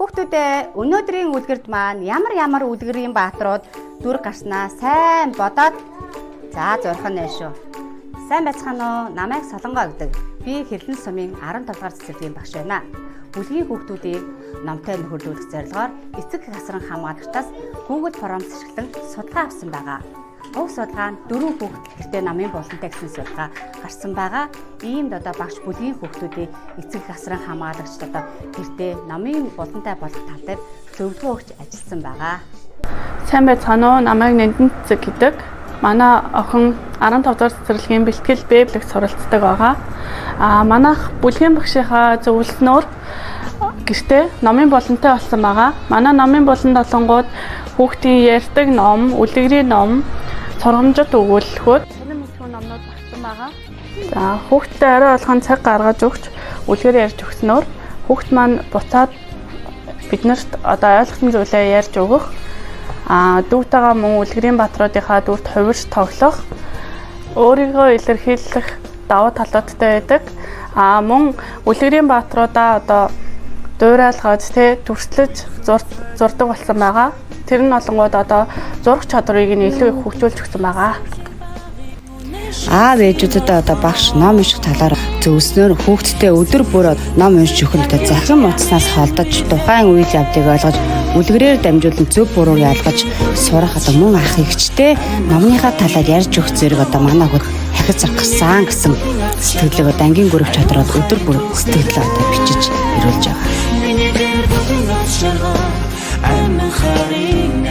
Хүүхдүүдээ, өнөөдрийн үлгэрд маань ямар ямар үлгэрийн бааtruуд дүр гарснаа сайн бодоод за зурх нь шүү. Сайн байцгаана уу? Намайг Солонгоо гэдэг. Би Хэрлэн сумын 15 дугаар цэцэрлэгийн багш байна. Бүлгийн хүүхдүүдийг номтой нөхөрлүүлэх зорилгоор эцэг хасран хамгаалагчдаас Google Forms ашиглан судалгаа авсан байгаа. Уг судалгаа нь дөрвөн хүүхэд гэртээ номын булантай гэсэн судалгаа гарсан байгаа. Иймд одоо багш бүлгийн хүүхдүүдийг эцэг хасран хамгаалагчд одоо гэртээ номын булантай болох тал дээр зөвлөгөө өгч ажилласан байгаа. Сайн байцгаана уу? Намайг Нандин Цэцэг гэдэг. Манай охин 15 дугаар цэцэрлэгийн бэлтгэл Б бүлэгт суралцдаг байгаа. Аа, манайх бүлгийн багшийнхаа зөвлөснөөр гэртээ номын булантай болсон байгаа. Манай номын буланд болонгууд хүүхдийн ярьдаг ном, үлгэрийн ном, сургамжит өгүүлэхүүд сонин мэдхүй номнууд багтсан байгаа. За, хүүхдтэй орой болгон цаг гаргаж өгч үлгэр ярьж өгснөөр хүүхд маань буцаад биднэрт одоо ойлгосон зүйлээ ярьж өгөх, а дүүтэйгээ мөн үлгэрийн бааtruудынхаа дүрд хувирч тоглох, өөрийгөө илэрхийлэх давуу талуудтай байдаг. А мөн үлгэрийн бааtruудаа одоо дуурайлгаж тэ дүрслэж зурдаг болсон байгаа. Тэр нь олонгууд одоо зурх чадварыг нь илүү их хөгжүүлж өгсөн байгаа. Аав ээжүүдэд одоо багш ном унших талаар зөвлөснөөр хүүхдтэй өдөр бүр ном уншиж өгөх нь одоо захин утаснаас холдож, тухайн үйл явдлыг ойлгож, үлгэрээр дамжуулан зөв бурууг ялгаж сурах, одоо мөн ах эгчтэй номныхаа талаар ярьж өгөх зэрэг одоо манай хүүд хахиж зарах гэсэн сэтгэлийг одоо ангийн гүрэх чадраар өдөр бүр сэтгэлээ одоо бичиж ирүүлж байгаа. Миний гэр бүлийн жаргал амин харин.